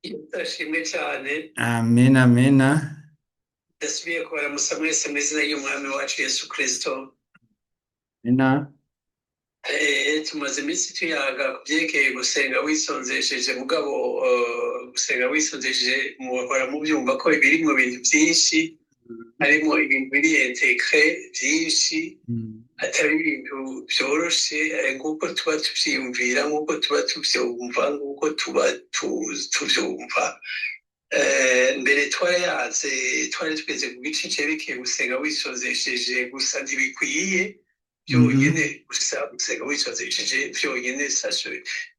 Ndashimwe cyane. Amen, amena. Ndasubiye kubaramusa mwese mu izina ry'Umwami wacu Yesu Kristo. Amena. Tumaze iminsi tuyaga ku byerekeye gusenga wisonzesheje, mugabo gusenga wisonzesheje muhora mubyumva ko biri mu bintu byinshi, harimo ibintu biri intégré byinshi, atari ibintu byoroshe nk'uko tuba tubyiyumvira, nk'uko tuba tubyumva, nk'uko tuba tubyumva. Mbere twarayaze, twari tugeze ku gice cyerekeye gusenga wisonzesheje gusa ntibikwiye byonyine. Gusa gusenga wisonzesheje byonyine sashe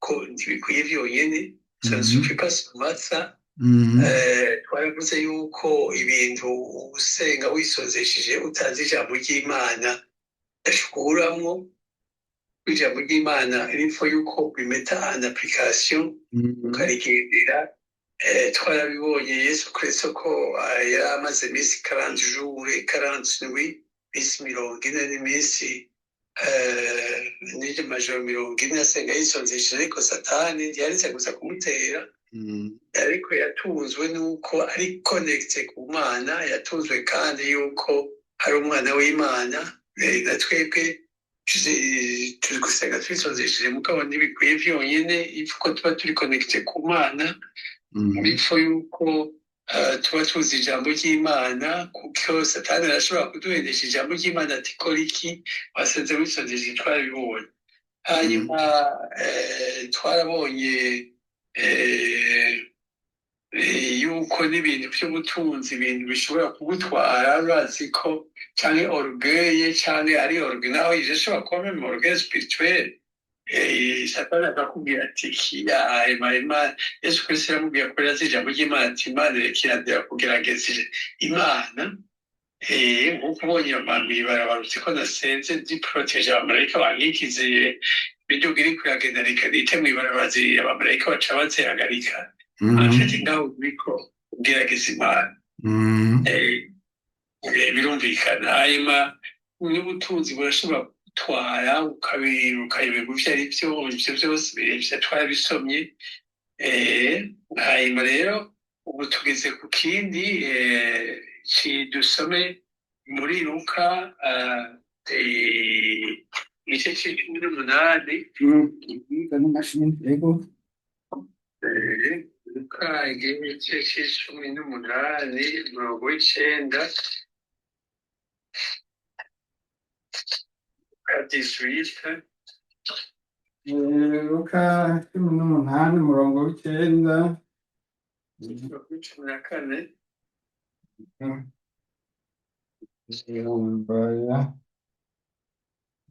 ko ntibikwiye byonyine, ça ne suffit pas seulement ça. Twaravuze yuko ibintu usenga wisonzesheje utazi ijambo ry'Imana udashukuramwo ijambo ry'Imana, il faut yuko ubimeta en application, ukarigendera. Twarabibonye Yesu Kristo ko yari amaze iminsi 40 jours et 40 nuits, iminsi 40 n'iminsi n'amajoro 40 asenga yisonzesheje, ariko Satani ntiyaretse gusa kumutera, ariko yatunzwe n'uko ari connecté ku Mana, yatunzwe kandi yuko ari umwana w'Imana. Na twebwe turi gusenga twisonzesheje, mugabo ntibikwiye byonyine, il faut ko tuba turi connecté ku Mana, il faut yuko tuba tuzi ijambo ry'Imana, kuko Satani arashobora kuduhendesha ijambo ry'Imana ati: "Kora iki, wasenze wisonzesheje." Twarabibonye. Hanyuma twarabonye yuko n'ibintu by'ubutunzi, ibintu bishobora kugutwara urazi ko canke orgueil, canke ari orgueil, naho ivyo ishobora kuba même orgueil spirituel. Satani akakubwira ati: "Kiya Imana." Yesu Kristo yaramubwiye ko yazi ijambo ry'Imana, ati: "Imana ireka irandira kugerageza Imana." Nk'uko ubonye abantu mw'ibarabara, uzi ko nasenze ndi protégé, abamarayika bankikize, imiduga iriko iragenda reka nite mw'ibarabara, zirira abamarayika baca bazihagarika. En fait ngaho uriko ugerageza Imana. Birumvikana. Hanyuma n'ubutunzi burashobora gutwara ukayoberwa ivyo ari vyo. Ivyo vyose ivyo twarabisomye. Hanyuma rero ubu tugeze ku kindi dusome muri Luka igice c'18. N'imashini, yego. Luka igice c'18, umurongo w'9, Luka 18. Luka 18, umurongo w'9. Umurongo w'14. Mbaya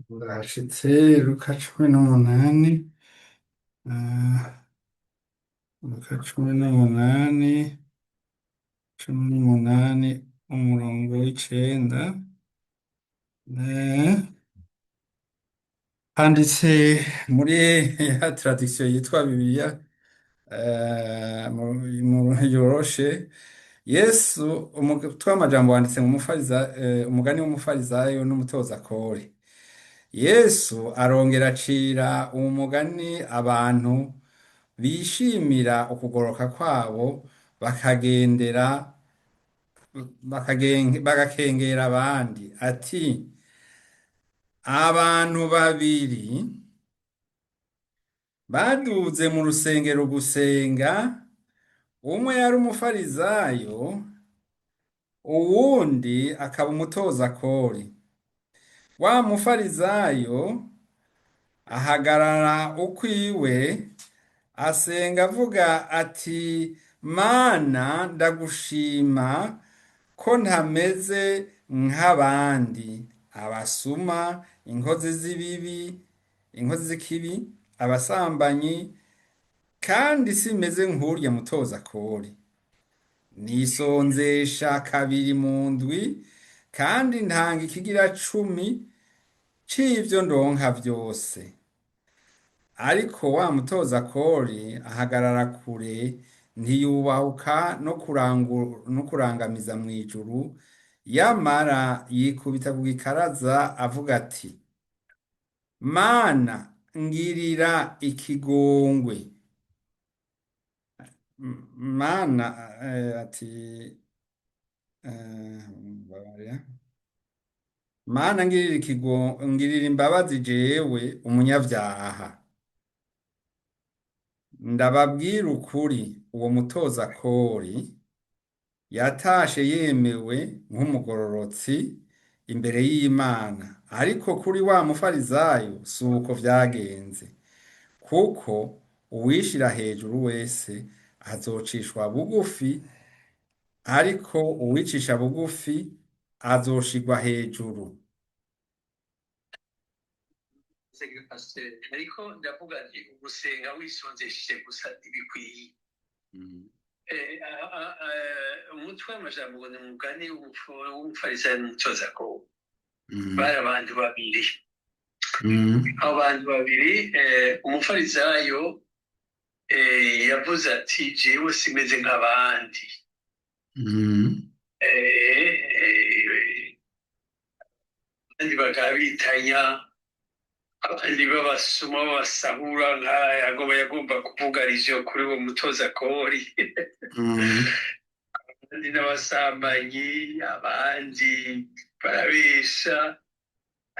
ndashitse. Luka 18, Luka 18, 18, umurongo w'9. Handitse muri ya traduction yitwa Bibiliya yoroshe. Yesu, umutwe w'amajambo wanditse mu umugani w'umufarizayo n'umutozakori. Yesu arongera acira uwo mugani abantu bishimira ukugoroka kwabo, bakagendera bagakengera abandi, ati: "Abantu babiri baduze mu rusengero gusenga, umwe yari umufarizayo, uwundi akaba umutozakori. Wa mufarizayo ahagarara ukwiwe, asenga avuga ati: Mana, ndagushima ko ntameze nk'abandi, abasuma, inkozi z'ibibi, inkozi z'ikibi, abasambanyi, kandi simeze nk'urya mutozakori. Nisonzesha kabiri mu ndwi, kandi ntanga ikigira cumi c'ivyo ndonka vyose. Ariko wa mutozakori ahagarara kure, ntiyubahuka no kurangamiza mw'ijuru, yamara yikubita ku gikaraza avuga ati: Mana, ngirira ikigongwe." Mana ati mbabarira. Mana ngirira ngirira imbabazi jewe umunyavyaha. Ndababwira ukuri, uwo mutoza kori yatashe yemewe nk'umugororotsi imbere y'Imana, ariko kuri wa mufarizayo si uko vyagenze, kuko uwishira hejuru wese azocishwa bugufi, ariko uwicisha bugufi azoshirwa hejuru. Senga, pasiteri, ariko ndavuga nti ugusenga wisonzesheje gusa ntibikwiye. Umutwe w'amajambo ngo ni umugani w'umufarisayo n'umutozakori. Bari abantu babiri. Abo bantu babiri, umufarisayo yavuze ati: "Jewe simeze nk'abandi." Abandi bakaba bitanya, abandi b'abasuma babasahura, nka yagomba kuvuga ivyo kuri uwo mutozakori, abandi n'abasambanyi, abandi barabesha,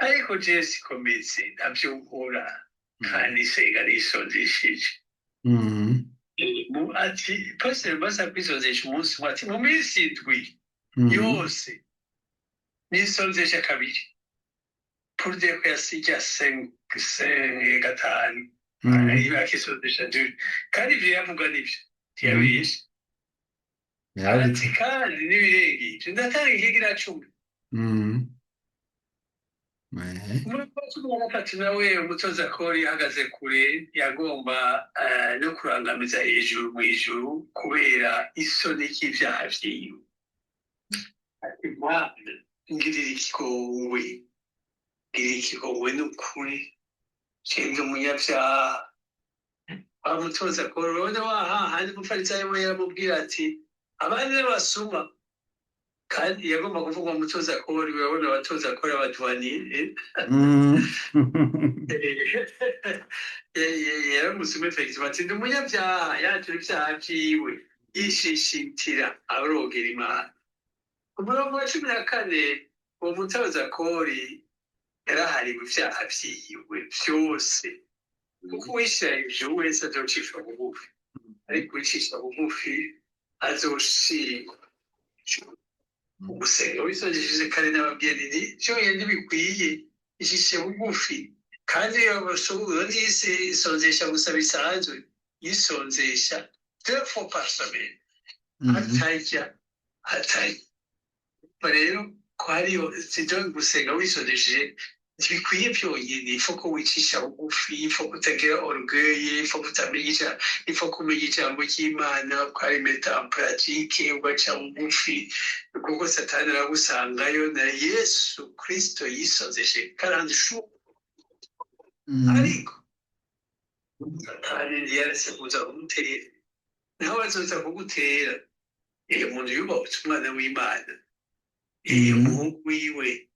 ariko jewe sikomeze ntavyo nkora kandi senga nisonzesheje. Ati pasiteri basa kwisonzesha umunsi umwe, ati mu minsi 7 yose nisonzesha kabiri, pour dire ko yasijya cinq 5 akisonzesha deux, kandi ivyo yavuga nivyo, ntiyabeshe. Ati kandi n'ibirengeye ndatanga ikigira 10. Muri 13 nawe umutoza kori ahagaze kure, yagomba no kurangamiza hejuru mu ijuru kubera isoni ry'ivyaha vyiwe, ati: "Mana, ngirira ikigongwe, ngirira ikigongwe n'ukuri, jewe umunyavyaha." Wa mutoza kori urabona wa hahandi umufarisayo we yaramubwira ati abandi n'abasuma, kandi yagomba kuvuga umutoza kori, urabona abatoza kori abadwaniye yaramusuma effectivement, ati ndi umunyabyaha, yatura ibyaha vyiwe, yishishitira arogera Imana. Umurongo wa 14, uwo mutoza kori yarahariwe ivyaha vyiwe vyose, kuko uwishira hejuru wese azocishwa bugufi, ariko uwicisha bugufi azoshingwa. Ugusenga wisonjesheje kare n'ababyeyi ni vyonyene ntibikwiye, icishe bugufi. Kandi ntiyisonzesha gusa bisanzwe, yisonzesha deux fois par semaine, atarya atarya. Rero ko hariyo sivyo gusenga wisonzesheje ntibikwiye byonyine, il faut ko wicisha bugufi, il faut kutagira orgueil, il faut kutamenya, il faut kumenya ijambo ry'Imana, ukarimeta en pratique, ugaca bugufi, kuko Satani aragusangayo. Na Yesu Kristo yisonzeshe 40 jours, ariko Satani ntiyaretse kuza kumutera. Naho azoza kugutera, iyo umuntu yubahutse umwana w'Imana, iyo umuhungu wiwe,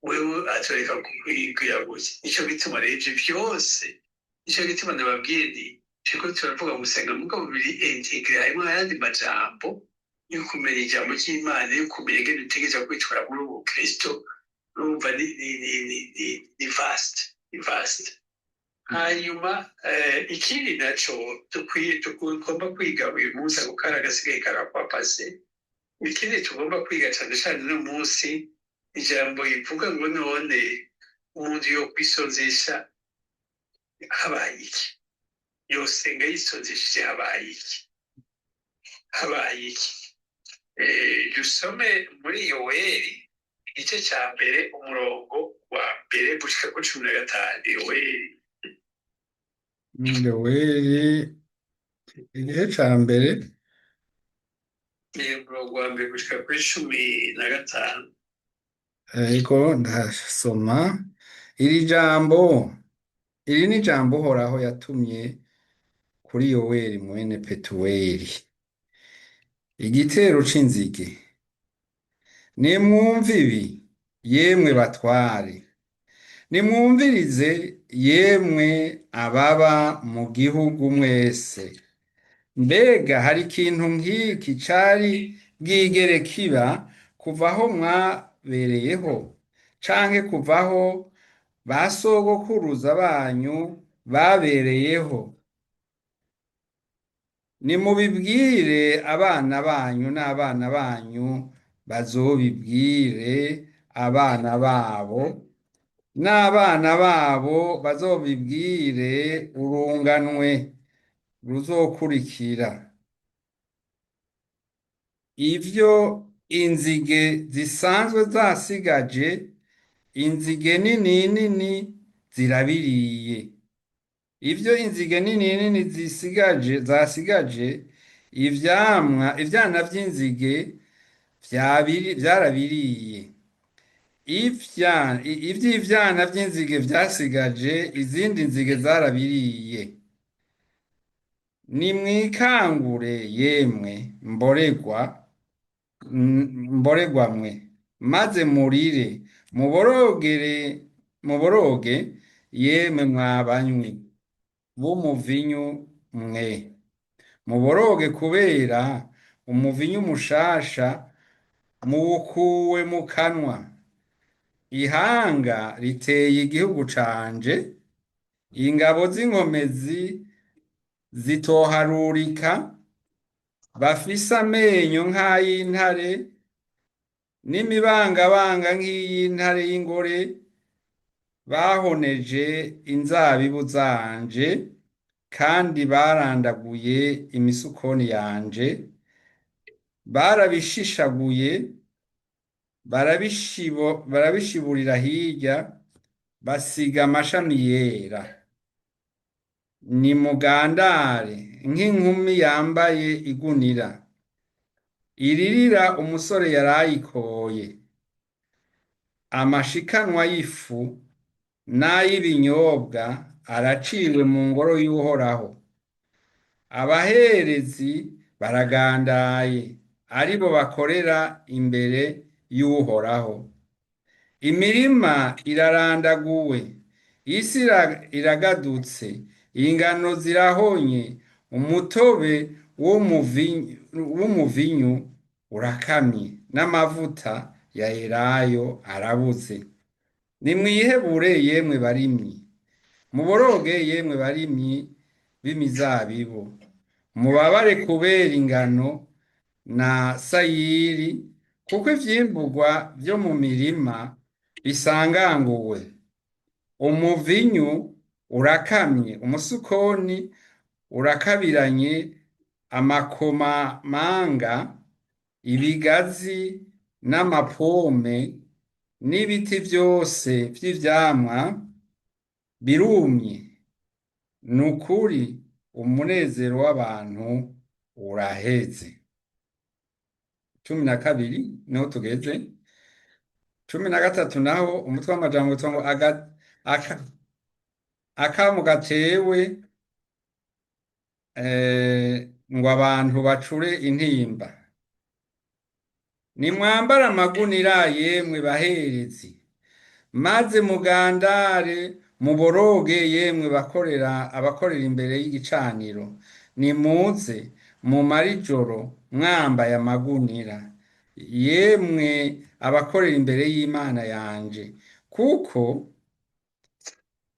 wewe atoreka kukwigwira gutya. Nico gituma rero ivyo vyose, nico gituma nababwiye nti turiko turavuga gusenga, mugabo biri intégré, harimwo ayandi majambo yo kumenya ijambo ry'Imana, yo kumenya ingene utegerezwa kwitwara muri ubu Kristo. Urumva ni vaste, ni vaste. Hanyuma ikindi naco dukwiye, tugomba kwiga uyu munsi, ako kari agasigaye karakwapase. Ikindi tugomba kwiga cane cane uno munsi, ijambo rivuga ngo none umuntu yo kwisonzesha habaye iki? Yosenga yisonzesheje habaye iki? Habaye iki? Dusome muri Yoweri igice ca mbere, umurongo wa mbere gushika kuri 15. Yoweri. Yoweri igice ca mbere. Umurongo wa mbere gushika kuri 15. Ariko ndasoma iri jambo, iri ni jambo Uhoraho yatumye kuri Yoweri mwene Petuweli. Igitero c'inzige. Nimwumve ibi, yemwe batware, nimwumvirize, yemwe ababa mu gihugu mwese. Mbega hari ikintu nk'iki cari bwigere kiba kuva aho mwabereyeho, canke kuva aho ba sogokuruza banyu babereyeho? Nimubibwire abana banyu n'abana banyu bazobibwire abana babo, n'abana babo bazobibwire urunganwe ruzokurikira. Ivyo inzige zisanzwe zasigaje, inzige nini nini zirabiriye. Ivyo inzige nini nini zisigaje zasigaje, ivyamwa ivyana vy'inzige vyarabiriye. Ivy'ivyana vy'inzige vyasigaje, izindi nzige zarabiriye. Nimwikangure yemwe mboregwa, mboregwa mwe, maze murire, muborogere, muboroge yemwe mwa banywi b'umuvinyu mwe, muboroge kubera umuvinyu mushasha muwukuwe mu kanwa. Ihanga riteye igihugu canje, ingabo z'inkomezi zitoharurika, bafise amenyo nk'ay'intare n'imibangabanga nk'iy'intare y'ingore, bahoneje inzabibu zanje kandi barandaguye imisukoni yanje, barabishishaguye, barabishiburira hirya, basiga amashami yera. Nimugandare nk'inkumi yambaye igunira, iririra umusore yarayikoye. Amashikanwa y'ifu n'ay'ibinyobwa araciwe mu ngoro y'Uhoraho. Abaherezi baragandaye, aribo bakorera imbere y'Uhoraho. Imirima irarandaguwe, isi iragadutse, ingano zirahonye, umutobe w'umuvinyu urakamye, n'amavuta ya elayo arabuze. Nimwihebure yemwe barimyi, muboroge yemwe barimyi b'imizabibu, mubabare kubera ingano na sayiri, kuko ivyimburwa vyo mu mirima bisanganguwe. Umuvinyu urakamye, umusukoni urakabiranye, amakomamanga, ibigazi n'amapome n'ibiti vyose vy'ivyamwa birumye. Nukuri umunezero w'abantu uraheze. 12 niho tugeze. 13 naho umutwe w'amajambo witwa ngo akamo gatewe ngo abantu bacure intimba. Nimwambare amagunira yemwe baherezi, maze mugandare muboroge yemwe bakorera abakorera imbere y'igicaniro. Nimuze mumare ijoro mwambaye amagunira, yemwe abakorera imbere y'Imana yanje, kuko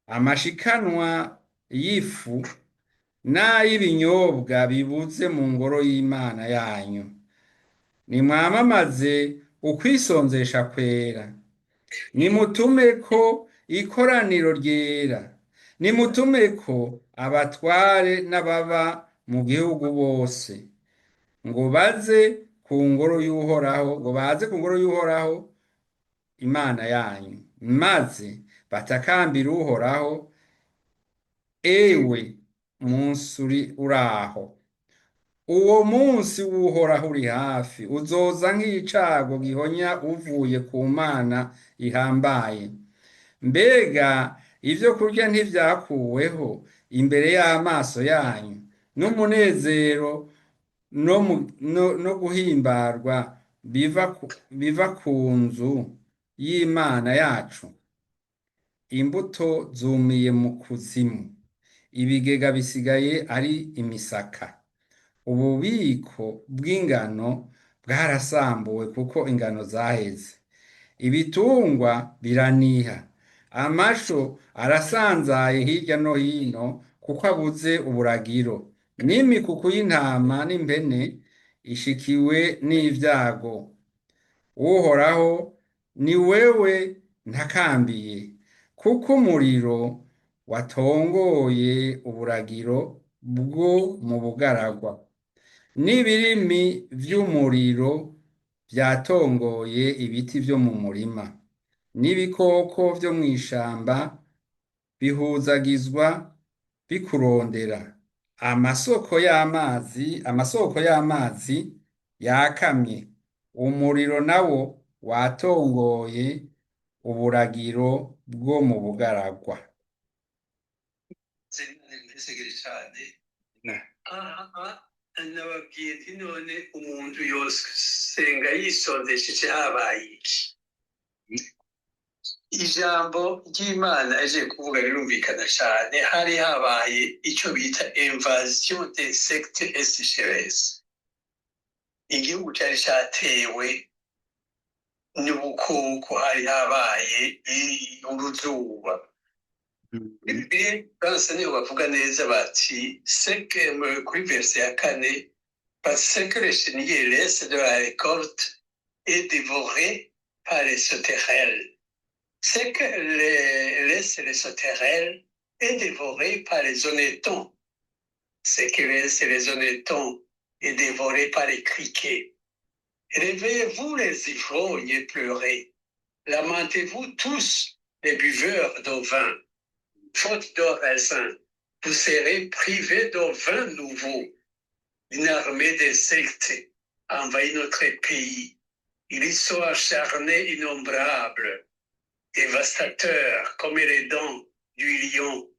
amashikanwa y'ifu n'ay'ibinyobwa bibuze mu ngoro y'Imana yanyu. Nimwamamaze ukwisonzesha kwera, nimutumeko ikoraniro ryera, nimutumeko abatware n'ababa mu gihugu bose, ngo baze ku ngoro y'Uhoraho, ngo baze ku ngoro y'Uhoraho Imana yanyu, maze batakambire Uhoraho. Ewe munsi uri uraho, uwo munsi w'Uhoraho uri hafi, uzoza nk'icago gihonya uvuye ku Mana ihambaye. Mbega ivyo kurya ntivyakuweho imbere y'amaso yanyu, n'umunezero no guhimbarwa biva ku nzu y'Imana yacu? Imbuto zumiye mu kuzimu, ibigega bisigaye ari imisaka. Ububiko bw'ingano bwarasambuwe kuko ingano zaheze. Ibitungwa biraniha, amasho arasanzaye hirya no hino kuko abuze uburagiro, n'imikuku y'intama n'impene ishikiwe n'ivyago. Uhoraho, ni wewe ntakambiye, kuko umuriro watongoye uburagiro bwo mu bugaragwa, n'ibirimi vy'umuriro vyatongoye ibiti vyo mu murima, n'ibikoko vyo mw'ishamba bihuzagizwa bikurondera. Amasoko y'amazi yakamye, umuriro nawo watongoye uburagiro bwo mu bugaragwa. Ntegereje cyane. Aha nababwiye nti: none umuntu yosenga yisondesheje habaye iki? Ijambo ry'Imana aje kuvuga rirumvikana cyane. Hari habaye icyo bita invasion d'insectes et sécheresse. Igihugu cyari cyatewe n'ubukoko, hari habaye uruzuba. Bibiliya Franse niho bavuga neza bati seke kuri verset ya 4: "Parce que le chenil laisse de la récolte est dévoré par les sauterelles. Ce que laisse les sauterelles est dévoré par les hannetons. Ce que laisse les hannetons est dévoré par les criquets. Réveillez-vous, les ivrognes, et pleurez. Lamentez-vous tous, les buveurs de vin. Faute de raisin, vous serez privés de vin nouveau. Une armée d'insectes envahit notre pays. Ils sont acharnés, innombrables, dévastateurs comme les dents du lion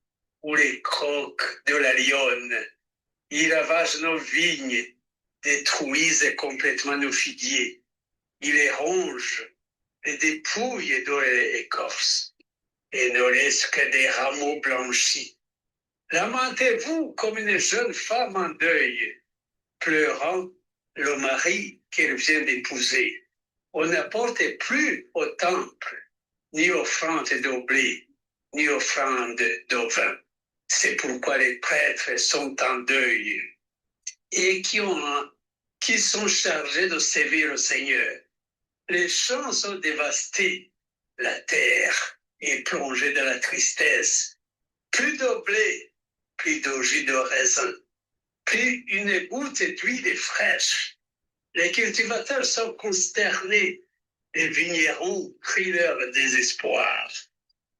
ou les crocs de la lionne. Ils ravagent nos vignes, détruisent complètement nos figuiers. Ils les rongent, les dépouillent de l'écorce et ne laissent que des rameaux blanchis. Lamentez-vous comme une jeune femme en deuil, pleurant le mari qu'elle vient d'épouser. On n'apporte plus au temple ni offrande de blé, ni offrande de vin. C'est pourquoi les prêtres sont en deuil et qui sont chargés de servir le Seigneur. Les champs sont dévastés, la terre est plongée dans la tristesse. Plus de blé, plus de jus de raisin, plus une goutte d'huile fraîche. Les cultivateurs sont consternés, les vignerons crient leur désespoir.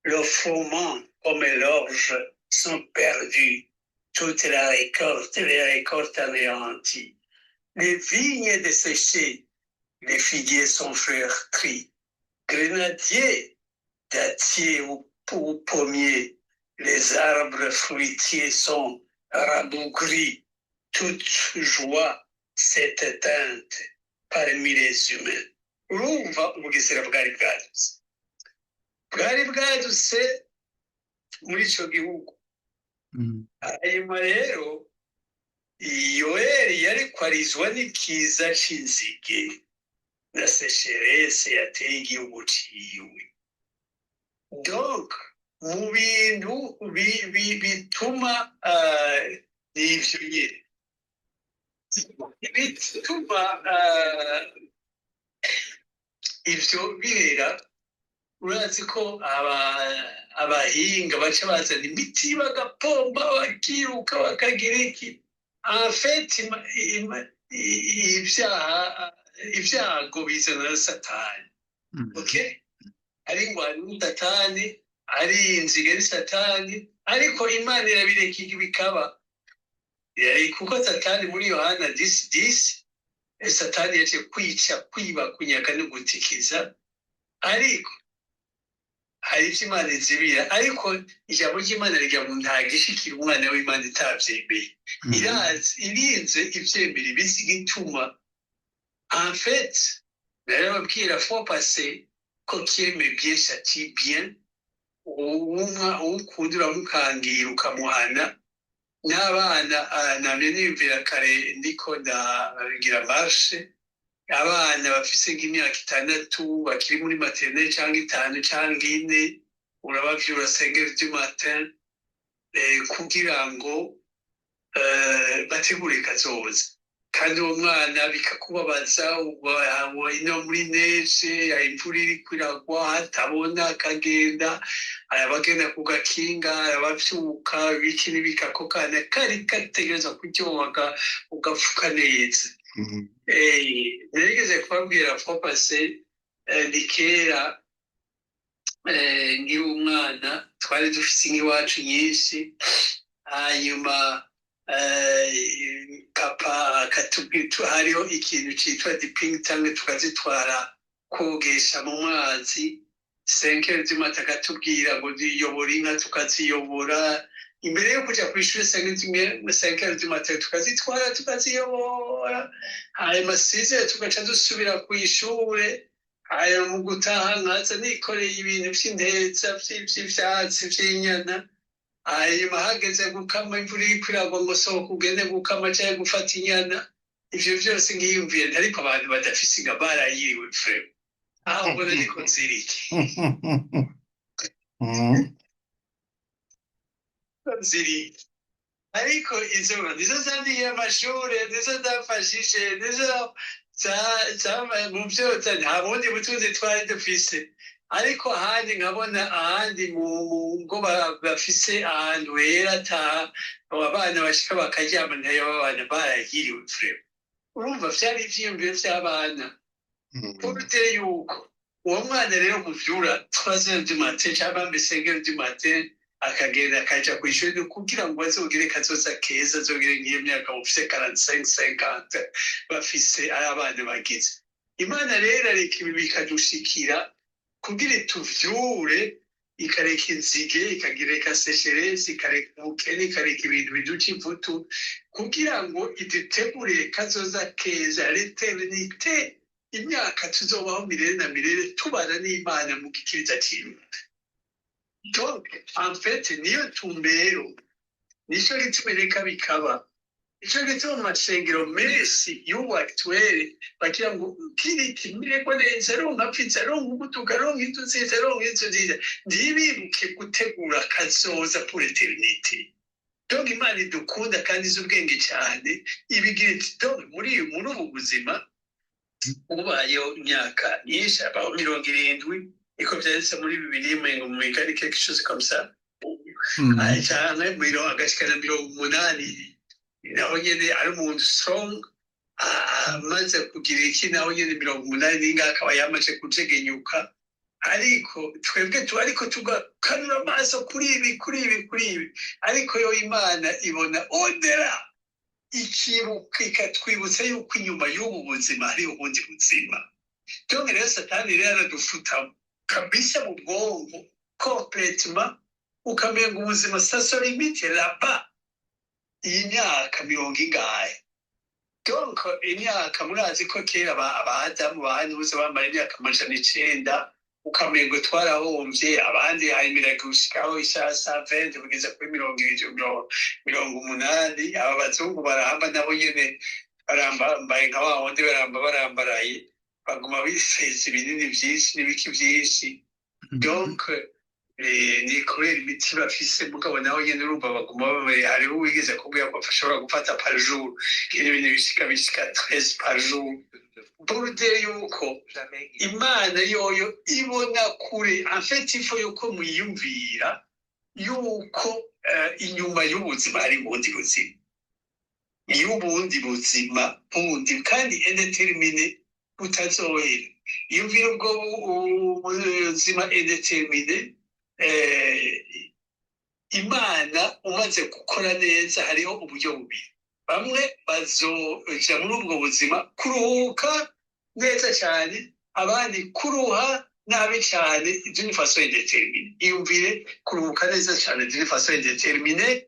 Le froment comme l'orge sont perdus, toute la récolte, les récoltes anéanties. Les vignes desséchées, les figuiers sont flétris. Grenadiers, dattiers ou pommiers, les arbres fruitiers sont rabougris. Toute joie s'est éteinte parmi les humains." Urumva ubugesera bwari bwadutse, bwari bwadutse muri ico gihugu. Hanyuma rero Yoeli yariko arizwa n'ikiza c'inzige na sécheresse yateye igihugu ciwe. Donc mu bintu bituma ivyo nyene bituma ivyo bihera, urazi ko abahinga baca bazana imiti, bagapomba, bakiruka, bakagira iki. En fait, ibyaha, ibyago bizana na Satani. Okay, ari ingwano ni Satani, ari inzige ni Satani, ariko Imana irabireka bikaba. Yari kuko Satani muri Yohana 10:10, Satani yaje kwica, kwiba, kunyaga no gutikiza, ariko hari ivyo Imana izibira. Ariko ijambo ry'Imana rigira ngo nta gishikira umwana w'Imana itavyemeye. Irazi irinze ivyemera ibizi igituma. En fait, narababwira fois passée ko qui aime bien châtie bien. Umwa ukunda uramukangira, ukamuhana. N'abana, namye niyumvira kare ndiko ndagira marche, abana bafise nk'imyaka 6 bakiri muri maternelle, cyangwa 5 cyangwa 4, urabavyura 5 heures du matin kugira ngo bategure kazoza. Kandi uwo mwana bikakubabaza, ino muri neige, imvura iriko iragwa, hatabona, akagenda, arabagenda ku gakinga, arabavyuka ibiki n'ibiki. Ako kana kari gategerezwa kuryoha, ugapfuka neza. Narigeze kubabwira fois passée, ni kera, nkiri umwana, twari dufise inka iwacu nyinshi. Hanyuma papa akatubwira hariho ikintu citwa dipping tank, tukazitwara kogesha mu mazi 5 heures du matin. Akatubwira ngo ziyobora inka, tukaziyobora imbere yo kuja kw'ishure 5 heures du matin, tukazitwara tukaziyobora. Hanyuma 6 heures tugaca dusubira kw'ishure. Hanyuma mu gutaha nkaza nikoreye ibintu vy'inteza, vy'ivyatsi vy'inyana. Hanyuma hageze gukama, imvura iriko iragwa, ngo sohoka ugende gukama canke gufata inyana. Ivyo vyose nkiyumviye, ariko abantu badafise inka barayiriwe vraiment. Aho mbona niko nzirike nzirike, ariko izo nizo zandiye amashure, nizo zamfashije, nizo mu vyose. Nta bundi butunzi twari dufise. Ariko ahandi nkabona, ahandi mu ngo bafise ahantu hera ata abana bashika bakaryama, ntayo abana barahiriwe vraiment. Urumva vyari ivyiyumviro vy'abana. Pour dire yuko uwo mwana rero muvyura 3 heures du matin cyangwa 5 heures du matin, akagenda akaja kw'ishuri, ni kugira ngo azogire kazoza keza, azogire nk'iyo myaka mufise 45, 50, bafise ari abana bagize. Imana rero areka ibi bikadushikira kugira ituvyure, ikareka inzige, ikagireka sécheresse, ikareka ubukene, ikareka ibintu biduca ivutu, kugira ngo idutegurire kazoza keza, l'éternité, imyaka tuzobaho milele na milele tubana n'Imana mu gikiriza c'Imana. Donc en fait niyo tumbero, nico gituma reka bikaba. Nico gituma mu masengero menshi y'ubu actuel bagira ngo kiri kimireko neza, aronka pizza, aronka umuduga, aronka inzu nziza, aronka inzu nziza, ntibibuke gutegura kazoza pour l'éternité. Donc Imana idukunda kandi izi ubwenge cyane, ibigira iti: donc muri ubu buzima ubayeho imyaka myinshi, abaho 70, niko vyanditse muri Bibiliya, umengo mu Migani, quelque chose comme ça, canke agashikana 80, naho nyene ari umuntu strong, amaze kugira iki, naho nyene 80 n'ingahe akaba yamaze kujegenyuka. Ariko twebwe tu ariko tugakanura amaso kuri ibi, kuri ibi, kuri ibi, ariko yo Imana ibona au-delà, ikibuka, ikatwibutsa yuko inyuma y'ubu buzima hari ubundi buzima. Donc rero Satani rero aradufuta kabisa mu bwonko complètement, ukamenga ubuzima ça se limite là-bas, iyi myaka mirongo ingahe. Donc imyaka, murazi ko kera abadamu bahanuze bamara imyaka 900, ukamengo twarahomvye. Abandi hanyuma gushikaho ishasa 20 kugeza kuri 70, 80. Aba bazungu barahamba nabo nyene barambaye nka wa wundi, baramba barambaraye, baguma bifeza ibinini vyinshi n'ibiki vyinshi. Donc ni kubera imiti bafise, mugabo naho nyene urumva baguma babaye. Hariho uwigeze kubwira ko ashobora gufata par jour ibintu bishika 13 par jour. Pour dire yuko Imana yoyo ibona kure. En fait il faut yuko mwiyumvira yuko inyuma y'ubuzima hari ubundi buzima, y'ubundi buzima bundi kandi indéterminé, butazohera. Iyumvira ubwo buzima indéterminé, Imana umaze gukora neza, hariho uburyo bubiri: bamwe bazoja muri ubwo buzima kuruhuka neza cyane, abandi kuruha nabi cyane d'une façon indéterminée. Iyumvire kuruhuka neza cyane d'une façon indéterminée,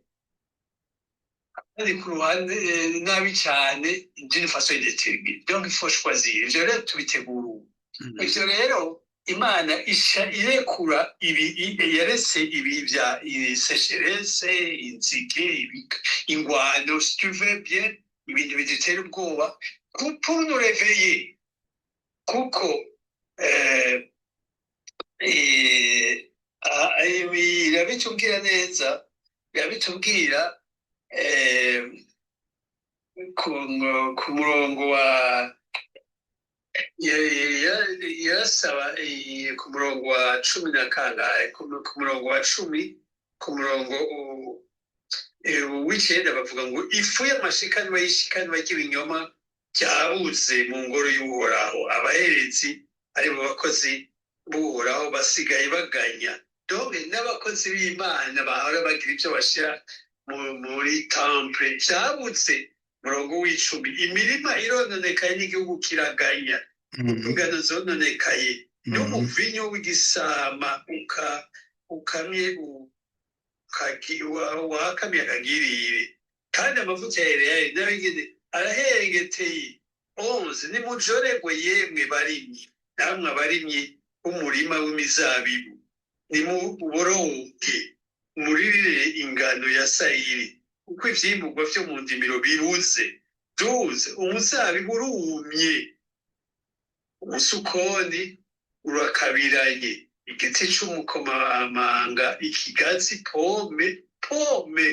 abandi kuruha nabi cyane d'une façon indéterminée. Donc il faut choisir. Ivyo rero tubitegura ubu. Ivyo rero Imana isha irekura ibi, yaretse ibi bya sécheresse, inzige, ingwano, si tu veux bien, ibintu bidutera ubwoba pour nous réveiller, kuko irabitubwira neza, irabitubwira ku murongo wa yarasaba ku murongo wa 10 na kangahe, ku murongo wa 10, ku murongo w'9, bavuga ngo ifu y'amashikanwa y'ishikanwa ry'ibinyoma ryabuze mu ngoro y'Uhoraho, abaherezi ari bo bakozi b'Uhoraho basigaye baganya. Donc n'abakozi b'Imana bahora bagira ibyo bashira muri temple byabuze. Murongo w'10, imirima irononekaye n'igihugu kiraganya, ingano zononekaye n'umuvinyu w'igisama ukamye wakamye akagirire, kandi amavuta ya elayo nayo nyene arahengeteye. 11, nimujoregwe yemwe barimyi, namwe abarimyi b'umurima w'imizabibu, nimuboroge muririre ingano ya sayiri, kuko ivyimburwa vyo mu ndimiro bibuze. 12, umuzabibu urumye, umusukoni urakabiranye, igiti c'umukomamanga, ikigazi, pome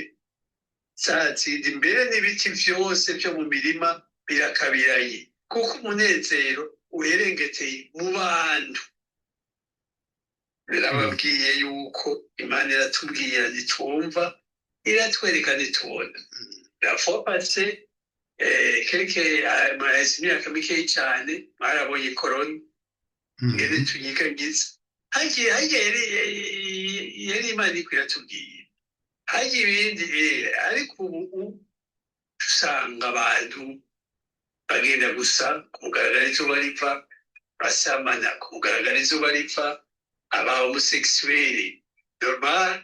zatsinda imbere, n'ibiti vyose vyo mu mirima birakabiranye, kuko umunezero uherengeteye mu bantu. Birababwiye yuko Imana iratubwira ntitumva, iratwereka ntitubona. La fois passée, quelque muraheze imyaka mikeyi cane, mwarabonye korona ingene tunyiganyiza. Hagiye yari Imana iriko iratubwira, hagiye ibindi, ariko ubu usanga abantu bagenda gusa ku mugaragaro, izuba riva, basamana ku mugaragaro, izuba riva, aba homosexuels normal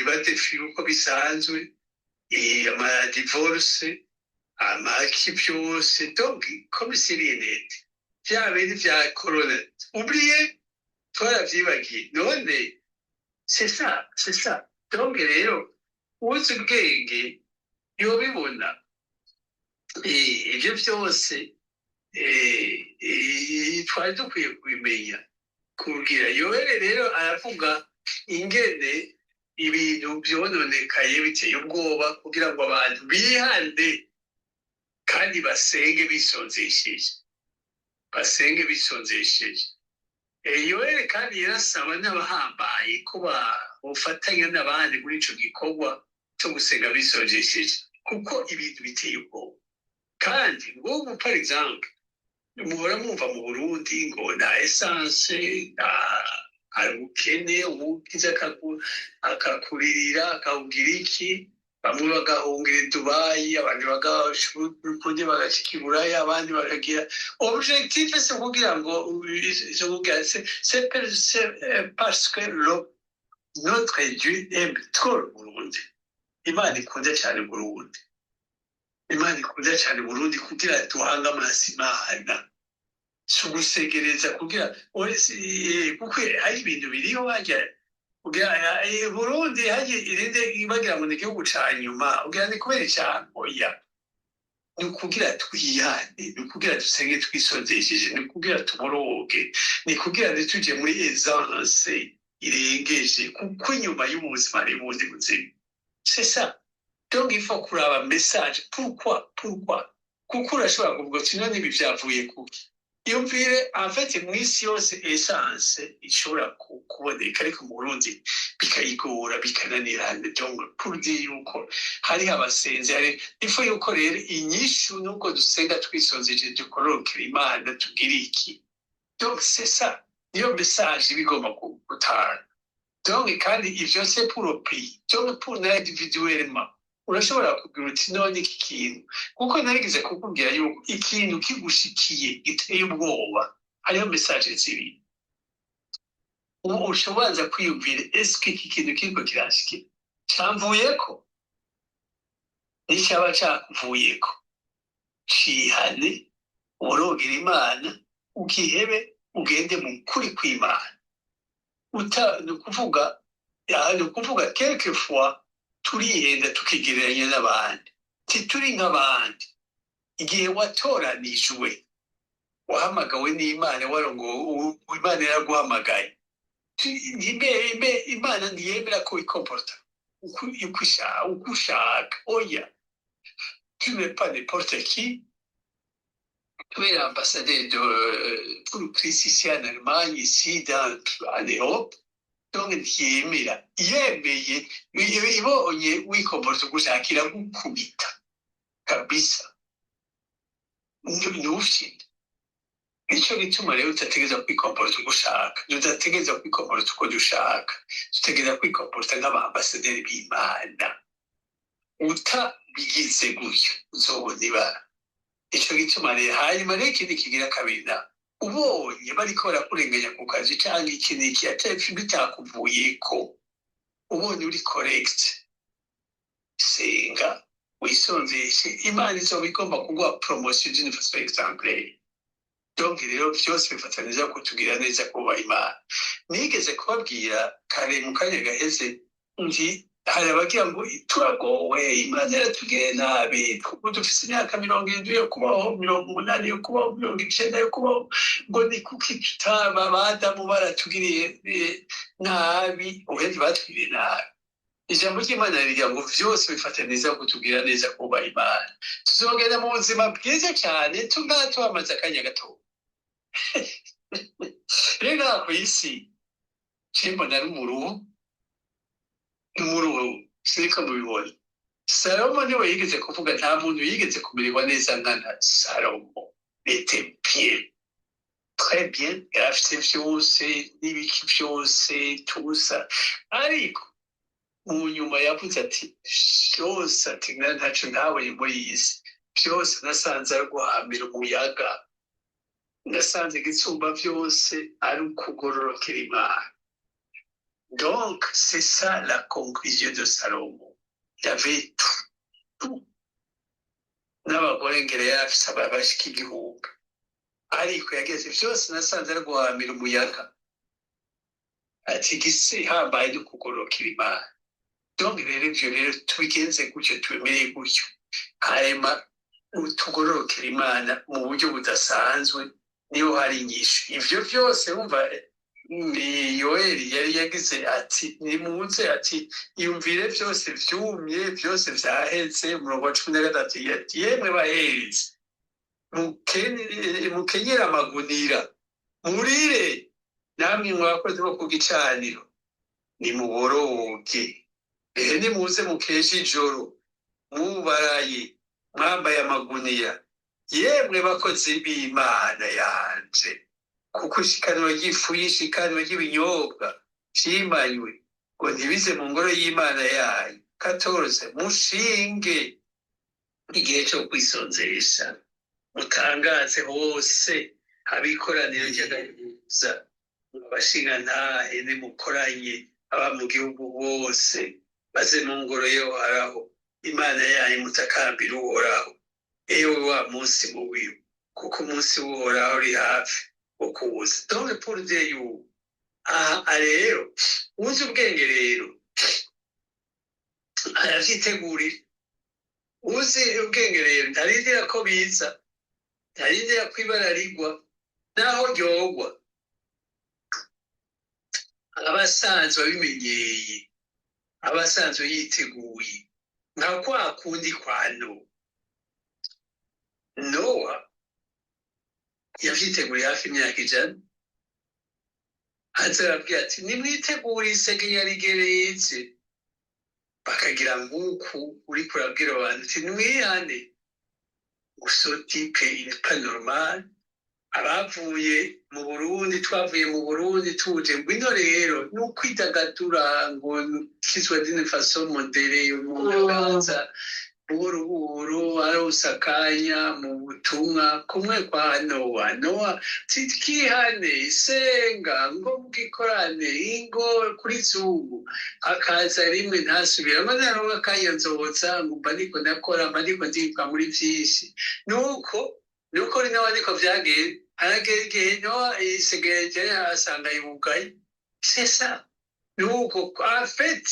badefira uko bisanzwe, ama divorce, amaki byose. Donc comme si rien n'était, vya bindi vya corona oublié, twaravyibagiye. None c'est ça, c'est ça. Donc rero uzi ubwenge yobibona. Ivyo vyose twari dukwiye kubimenya kubwira. Yoheli rero aravuga ingene ibintu vyononekaye biteye ubwoba, kugira ngo abantu bihande kandi basenge bisonzesheje, basenge bisonzesheje. Yoheli kandi yarasaba n'abahambaye ko bafatanya n'abandi muri ico gikorwa co gusenga bisonzesheje, kuko ibintu biteye ubwoba. Kandi ngubu, par exemple, muhora mwumva mu Burundi ngo nta essence, nta, hari ubukene, uwukize akakuririra akawugira iki, bamwe bagahungira i Dubayi, abandi bagakunde bagashika i Buraya, abandi bakagira objectif c'est kugira ngo, c'est kugira, c'est parce que notre Dieu aime trop le Burundi. Imana ikunda cyane Burundi, Imana ikunda cyane Burundi, kugira duhange amaso Imana, si ugusegereza kugira kuko hari ibintu biriho hajya kugira Burundi hajya irinde bagira ngo ni igihugu ca nyuma, kugira ni kubera icambo. Oya, ni ukugira twihane, ni ukugira dusenge twisonzesheje, ni ukugira tuboroge, ni kugira ntituje muri aisance irengeje, kuko inyuma y'ubuzima hari ubundi buzima. C'est ça. Donc il faut kuraba message. Pourquoi? Pourquoi? Kuko urashobora kuvuga uti none ibi vyavuye kuki? Yumvire, en fait, mw'isi yose essence ishobora kuboneka, ariko mu Burundi bikayigora, bikananirana. Donc pour dire yuko hariho abasenzi, hari il faut yuko rero inyishu nuko dusenga twisonzeje, dukorokera Imana, tugira iki. Donc c'est ça, niyo message iba igomba gutanga. Donc kandi ivyo c'est pour le pays, donc pour individuellement urashobora kugira uti none iki kintu, kuko narigeze kukubwira yuko ikintu kigushikiye giteye ubwoba, hariho message zibiri ubu ushoboraza kwiyumvira: eske iki kintu kiriko kiranshikira camvuyeko? Nicyaba cakuvuyeko, cihane, worogera Imana, ukihebe. Ugende mu kuri kw'Imana. Uta ni ukuvuga aha, ni ukuvuga quelquefois turihenda, tukigereranya n'abandi. Tituri nk'abandi. Igihe watoranijwe, wahamagawe n'Imana, warongo Imana yaraguhamagaye. Imana ntiyemera ko wicomporta uko ushaka. Oya, tu n'es pas n'importe qui. Tu es l'ambassadeur de pour le Christ ici en Allemagne, ici en Europe. Donc ntiyemera, yemeye ibonye wicomporta uko ushaka, iragukubita kabisa, ntufite. Nico gituma rero tudategereza kwicomporta uko ushaka, tudategereza kwicomporta uko dushaka, dutegereza kwicomporta nk'abaambasaderi b'Imana. Utabigize gutyo uzobona ibara. Nico gituma rero, hanyuma rero ikindi kigira kabiri, na ubonye bariko barakurenganya ku kazi canke iki n'iki, atari bitakuvuyeko, ubonye uri correct, senga, wisonzeshe, Imana izoba igomba kuguha promotion d'une façon exemplaire. Donc rero vyose bifatanije kutugira neza, kuba Imana. Nigeze kubabwira kare mu kanya gaheze nti hari abagira ngo turagowe, Imana yaratugiriye nabi, ubu dufise imyaka 70 yo kubaho, 80 yo kubaho, 90 yo kubaho, ngo ni kuki tutaba Abadamu baratugiriye nabi. Ubundi batugiriye nabi. Ijambo ry'Imana rigira ngo vyose bifataniriza kutugira neza, kuba Imana. Tuzogenda mu buzima bwiza cyane tungaha tuhamaze akanya gato. Rero ngaha kw'isi cimbona ari umuruho, n'umuruho, siniko mubibona. Salomo niwe yigeze kuvuga, nta muntu yigeze kumererwa neza nkana Salomo. Était bien, très bien, yari afite vyose n'ibiki vyose tusa, ariko mu nyuma yavuze ati vyose, ati ntaco ntabonye muri iyi si, vyose nasanze ari guhambira umuyaga, nasanze igisumba vyose ari ukugororokera Imana. Donc c'est ça la conclusion de Salomo. Il avait tout, tout, n'abagore ngere yari afise abashika 1000, ariko yageze vyose nasanze ari guhambira umuyaga, ati igisi hambaye no kugororokera Imana. Donc rero ivyo rero tubigenze gutyo, tubimere gutyo, hanyuma tugororokera Imana mu buryo budasanzwe, niho hari inyishu. Ivyo vyose wumva ni Yoeli yari yagize ati nimuze, ati iyumvire vyose vyumye, vyose vyaheze. Umurongo wa 13 ati yemwe baherezi, mukenyere amagunira, murire, namwe mwakozi bo ku gicaniro, nimuboroge. Ehe, nimuze mukeshe ijoro mubaraye, mwambaye amagunira, yemwe bakozi b'Imana yanje, kuko ishikanwa ry'ifu y'ishikanwa ry'ibinyobwa vyimanywe ngo ntibize mu ngoro y'Imana yayo. 14, mushinge igihe co kwisonzesha, mutangaze hose habikoraniro ry'agahuza, abashingantahe nimukoranye aba mu gihugu bose, baze mu ngoro y'Uhoraho Imana yanyu, mutakambira Uhoraho. Ewe wa munsi mubi, kuko umunsi w'Uhoraho uri hafi wo kuza. Donc pour dire yuko aha rero uzi ubwenge rero aravyitegurira. Uzi ubwenge rero ntarindira ko biza, ntarindira ko ibara rigwa, naho ryogwa aba asanzwe abimenyeye, aba asanzwe yiteguye, nka kwa kundi kwa Nowa. Nowa yavyiteguriye hafi imyaka 100, aza arabwira ati nimwitegure, isegenya rigeretse. Bakagira nk'uku uriko urabwira abantu uti nimwihane. Ce type, il n'est pas normal. Abavuye mu Burundi, twavuye mu Burundi tuje ngwino rero ni ukwidagadura, ngo kizwa d'une façon modérée, umuntu akaza buhoro buhoro, aronsa akanya mu butumwa kumwe kwa Nowa. Nowa twihane, senga, ngo mugikorane, ingo kuri Zoom, akaza rimwe ntasubira, ngo naronka akanya nzoza, ngo mba ndiko ndakora, mba ndiko ndibuka muri vyinshi. Nuko nuko nawe niko vyagenze. Haragera igihe Nowa isigaye asanga yugaye. C'est ça. Nuko en fait,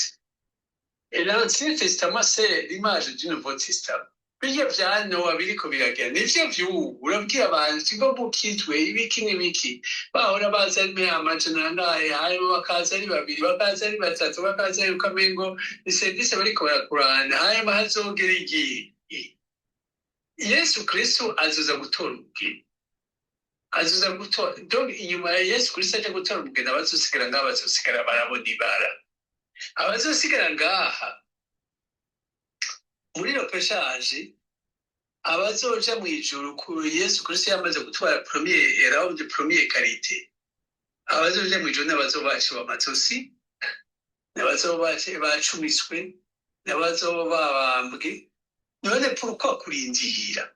l'Ancien Testament, c'est l'image du Nouveau Testament. Birya vya Nowa biriko biragera nivyo vy'ubu. Urabwira abantu ikigo mukitwe ibiki n'ibiki, bahora baza ari 400, hanyuma bakaza ari babiri, bakaza ari batatu, bakaza ari ukamengo ni serivisi bariko barakurana. Hanyuma hazogera igihe Yesu Kristo azoza gutora umugeni, azoza gutora. Donc inyuma ya Yesu Kristo aja gutora umugeni, abazosigara ngaha bazosigara barabona ibara. Abazosigara ngaha muri repêchage, abazoja mw'ijuru ku Yesu Kristo yamaze gutwara premier round, première qualité, abazoja mw'ijuru n'abazoba baciwe amazosi, n'abazoba bacumiswe, n'abazoba babambwe. None pourquoi kurindira?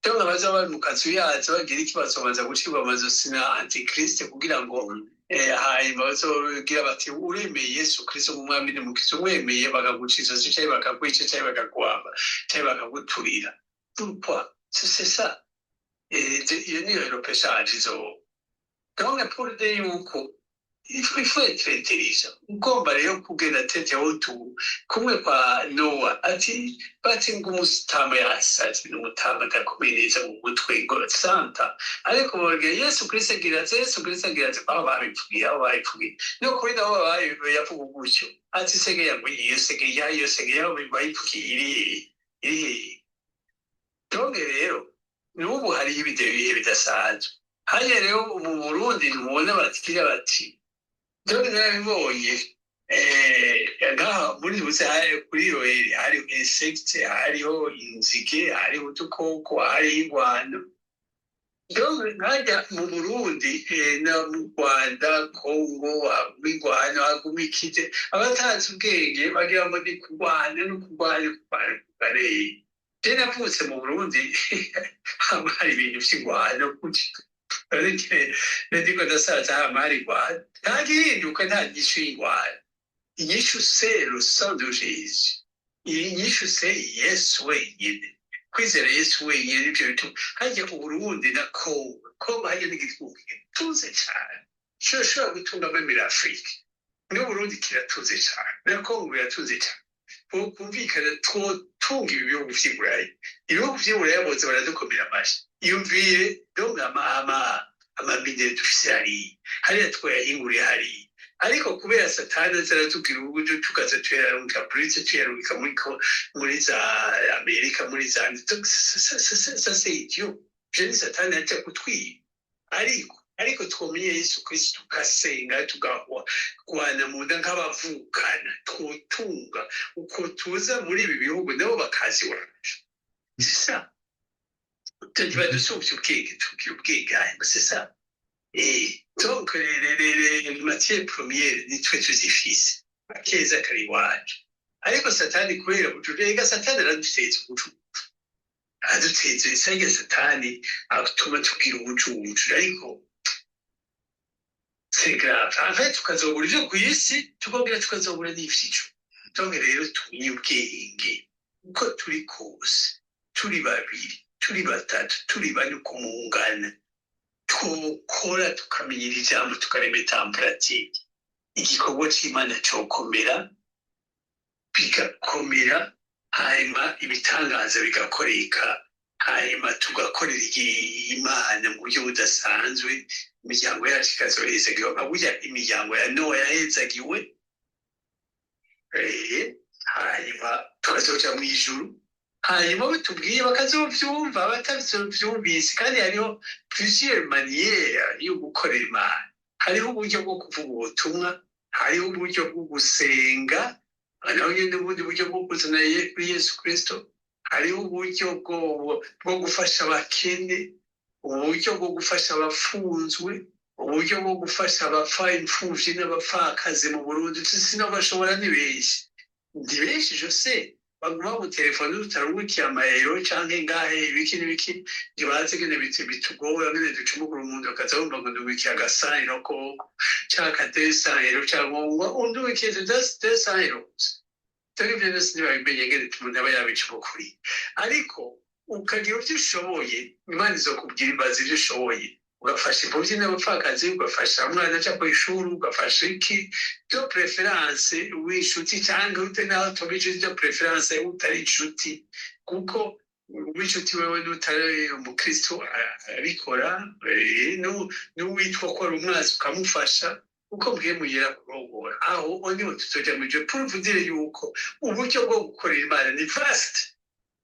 Donc abazoba bari mu kazu yazo bagira iki? Bazobanza gucibwa amazosi na Antichrist kugira ngo hanyuma bazogira bati: "Uremeye Yesu Kristo nk'umwami n'umukiza?" Umwemeye, bakaguca izosi, canke bakakwica, canke bakakwamba, canke bakaguturira. Pourquoi? C'est ça. Iyo niyo repêchage izoba. Donc pour dire yuko il faut être intelligent. Ugomba rero kugenda tete utu kumwe kwa Nowa, ati bati ngo umusitama yasaze, n'umutama adakomeye neza mu mutwe, ngo santa. Ariko babwira Yesu Kristo agira ati, Yesu Kristo agira ati, aho babivugiye, aho babivugiye no kuri nabo yavuga gutyo, ati segeya ngo iyo segeya, iyo segeya aho bayivugiye iri iri. Donc rero n'ubu hariho ibihe bidasanzwe hariya. Rero mu Burundi ntubona bagira bati, donc narabibonye ngaha muri buze kuri roheri hariho insecte, hariho inzige, hariho udukoko, hariho ingwano. Donc nkajya mu Burundi no mu Rwanda, Kongo, haguma ingwano, haguma ikije. Abatazi ubwenge bagira ngo ni kurwana no kurwana, kurwana, kurwana. Je navutse mu Burundi, hama hari ibintu vy'ingwano gutyo. Ndiko ndasaza, hama hari ingwano. Nta gihinduka, nta nyishu y'ingwano. Inyishu, c'est le sang de Jésus. Inyishu, c'est Yesu wenyine, kwizera Yesu wenyine. Nivyo bituma harya Uburundi na Kongo, Kongo harya n'igihugu gituze cane, kirashobora gutunga même l'Afrique. N'Uburundi kiratuze cane, na Kongo biratuze cane. Kumvikana twotunga ibi bihugu vy'i Burayi. Ibihugu vy'i Buraya bose baradukomera amashi. Iyumvire donc ama minerais dufise hariya, hariya twayahinguriye hariya. Ariko kubera Satani aza aratubwira uburyo, tukaza tuyarungika puritse, tuyarungika muri za Amerika, muri za. Ça, c'est idiot. Je ni Satani aja kutwiba. Ariko twomenya Yesu Kristo, tugasenga, tugahwana mu nda nk'abavukana, twotunga uko tuza muri ibi bihugu, nabo bakaza iwacu. C'est ça. Tuba dusubye ubwenge, tugira ubwenge. C'est ça. Et donc les matières premières nitwe tuzifise, akeza kari iwacu. Ariko Satani kubera ubucucu, ega Satani araduteza ubucucu, araduteza isage. Satani atuma tugira ubucucu, ariko c'est grave. En fait, tukazobura ivyo kw'isi, tukongera tukazobura n'ivy'ico. Donc rero tumenye ubwenge, uko turi kose, turi babiri, turi batatu, turi bane, uko mungana, twokora tukamenyera ijambo, tukaremeta en pratique, igikorwa c'Imana cokomera, bigakomera, hanyuma ibitangaza bigakoreka, hanyuma tugakorera Imana mu buryo budasanzwe, imiryango yacu ikazohezagiwe nka burya imiryango ya Nowa yahezagiwe. Hanyuma tukazoja mw'ijuru, hanyuma batubwiye bakazovyumva, batavyumvise. Kandi hariho plusieurs manières yo gukorera Imana. Hariho uburyo bwo kuvuga ubutumwa, hariho uburyo bwo gusenga, hariho nyine ubundi buryo bwo kuzana kuri Yesu Kristo, hariho uburyo bwo gufasha abakene, uburyo bwo gufasha abafunzwe, uburyo bwo gufasha abapfa, imfuvyi n'abapfakazi mu Burundi. Sinabashobora, ni benshi, ni benshi. Je sais, baguma mu telefone tutarungukiye amayero canke ngahe ibiki n'ibiki, ntibazi ngene bitugora, ngene ducumugura. Umuntu akaza wumva ngo ndungukiye agasahiro koko, canke akadesahiro, canke ngo undukiye desahiro gusa. Dore ivyo vyose ntibabimenye ngene umuntu aba yabicumukuriye. Ariko ukagira ivyo ushoboye, Imana izokubwira, ibaza ivyo ushoboye. Ugafasha imfuvyi n'abapfakazi, ugafasha umwana aja kw'ishuri, ugafasha iki, de préférence w'inshuti cyangwa ute naho tuba inshuti, de préférence utari inshuti, kuko uw'inshuti wewe n'utari umukristo arabikora, n'uwitwa ko ari umwanzi ukamufasha, uko Mpwemu Yera kurongora. Aho niho tuzoja mu ijuru. Pour vous dire yuko uburyo bwo gukorera Imana ni vaste,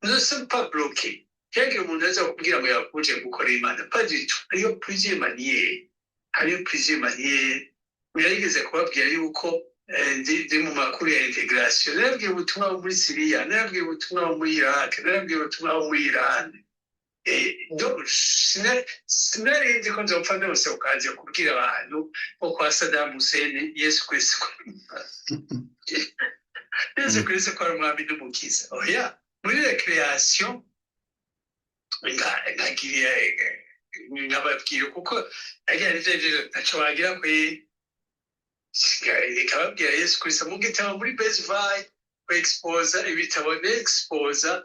nous ne sommes pas bloqués. Ntihagire umuntu aza kubwira ngo yakuje gukorera Imana, pas du tout. Hariyo plusieurs manières, hariyo plusieurs manières. Yarigeze kubabwira yuko ndi mu makuru ya intégration, narabwiye ubutumwa bwo muri Siriya, narabwiye ubutumwa bwo muri Iraq, narabwiye ubutumwa bwo muri Iran. Donc sinari nzi ko nzopfa ndose ukaza kubwira abantu bo kwa Saddam Hussein Yesu Kristo ko ari umwami n'umukiza. Oya, muri récréation nkagiriye nkababwira, kuko agira nivyo ntaco wagira kuri ikababwira Yesu Kristo mu gitabo muri Best Buy, exposa ibitabo, exposa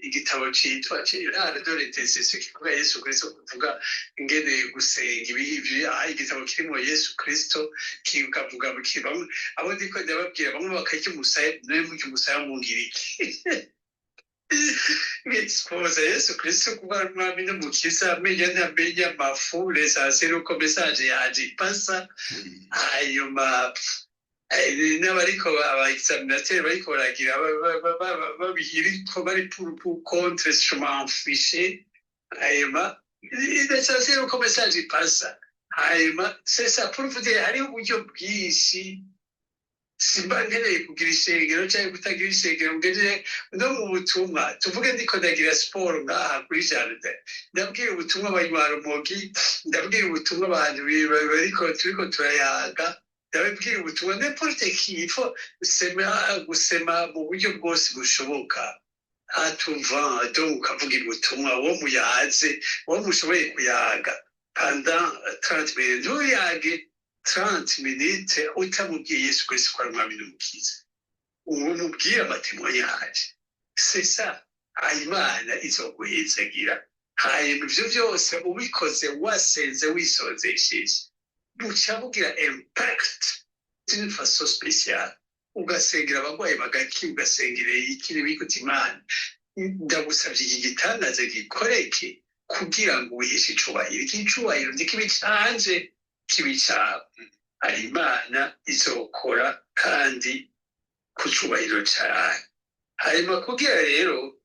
igitabo citwa L'art de l'intercession, kivuga Yesu Kristo, kuvuga ingene gusenga ibihi, igitabo kirimo Yesu Kristo kikavuga bamwe abo ndiko ndababwira, bamwe bakarya umusaya, nawe murya umusaya mungira iki? Exposa Yesu Kristo kuba ari umwami n'umukiza, amenya ntamenya amafu, l'essentiel uko message yanje ipasa. Hanyuma n'abariko aba examinateurs bariko baragira babiriko bari pour contre, je m'en fiche. Hanyuma l'essentiel uko message ipasa. Hanyuma c'est ça, pour vous dire hariho uburyo bwinshi. Simba nkeneye kugira ishengero cyangwa kutagira ishengero, ngeze no mu butumwa. Tuvuge ndiko ndagira siporo ngaha kuri jardin, ndabwira ubutumwa abanywarumogi, ndabwira ubutumwa abantu bariko turiko turayaga, ndababwira ubutumwa n'importe qui. Il faut gusema, gusema mu buryo bwose bushoboka atumva. Donc ukavuga ubutumwa uwo muyaze, uwo mushoboye kuyaga pendant 30 minutes, ntuyage 30 minutes utamubwiye Yesu Kristo ko ari umwami n'umukiza, uwo mubwire ama témoignages. C'est ça. Imana izoguhezagira. Hanyuma ivyo vyose ubikoze wasenze wisonzesheje, buca bugira impact d'une façon spéciale. Ugasengera abarwayi bagakira, ugasengera iki n'ibiki. Imana, ndagusavye iki gitangaza gikoreke kugira ngo wiheshe icubahiro. Iki icubahiro ntikibe canje, kibe cawe. Hari Imana izokora kandi ku cubahiro cayo. Hanyuma kugira rero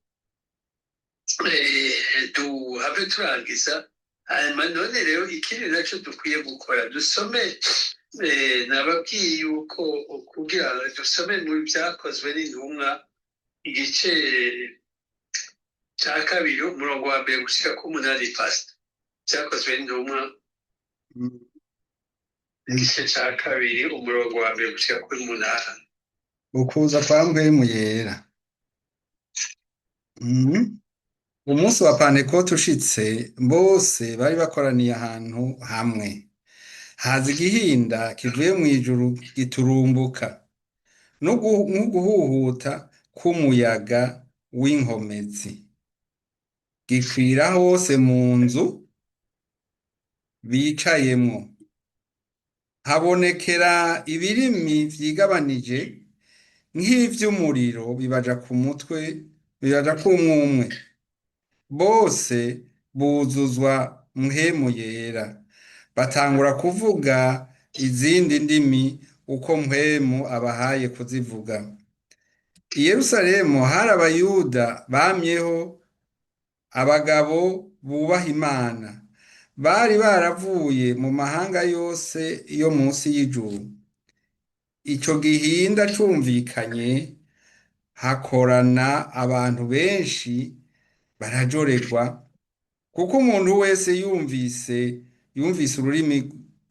duhave turangiza, hanyuma none rero ikindi naco dukwiye gukora, dusome, nababwiye yuko kugira dusome mu Byakozwe n'Intumwa igice cya kabiri, umurongo wa mbere gushika ku munani. Pasita, Byakozwe n'Intumwa igice cya kabiri, umurongo wa mbere gushika kuri munani. Ukuza kwa Mpwemu Yera. Umunsi wa Pantekote ushitse, bose bari bakoraniye ahantu hamwe. Haza igihinda kivuye mw'ijuru giturumbuka, nk'uguhuhuta k'umuyaga w'inkomezi, gikwira hose mu nzu bicayemwo. Habonekera ibirimi vyigabanije nk'ivy'umuriro, bibaja ku mutwe, bibaja k'umwumwe. Bose buzuzwa Mpwemu Yera, batangura kuvuga izindi ndimi uko Mpwemu abahaye kuzivuga. I Yerusalemu hari Abayuda bamyeho, abagabo bubaha Imana, bari baravuye mu mahanga yose yo munsi y'ijuru. Ico gihinda cumvikanye, hakorana abantu benshi, barajorerwa, kuko umuntu wese yumvise ururimi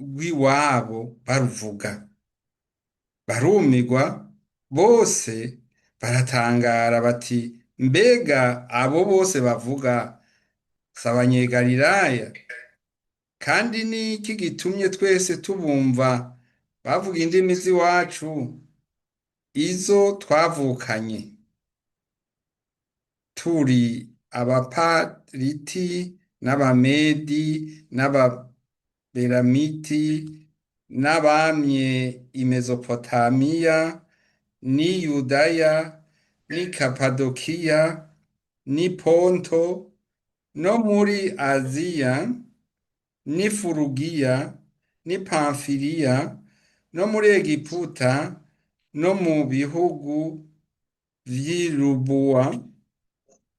rw'iwabo baruvuga. Barumirwa bose, baratangara bati: "Mbega abo bose bavuga si Abanyegalilaya? Kandi ni iki gitumye twese tubumva bavuga indimi z'iwacu izo twavukanye? Turi Abapariti." n'Abamedi n'Ababelamiti n'abamye i Mezopotamiya n'i Yudaya n'i Kapadokiya n'i Ponto no muri Aziya n'i Furugiya n'i Pamfiliya no muri Egiputa no mu bihugu vy'i Lubuwa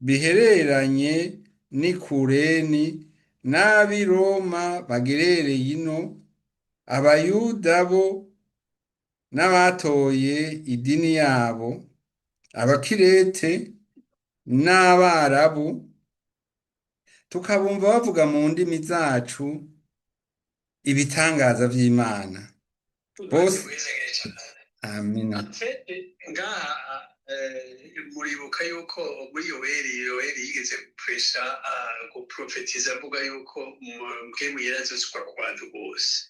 bihereranye n'i Kureni n'ab'i Roma bagerereye ino, Abayuda bo n'abatoye idini yabo, Abakirete n'Abarabu, tukabumva bavuga mu ndimi zacu ibitangaza vy'Imana bose. Amina. En fait, ngaha muribuka yuko muri Yoweri yigeze gupresha, guprofetiza, avuga yuko Mpwemu Yera azosukwa ku bantu bose,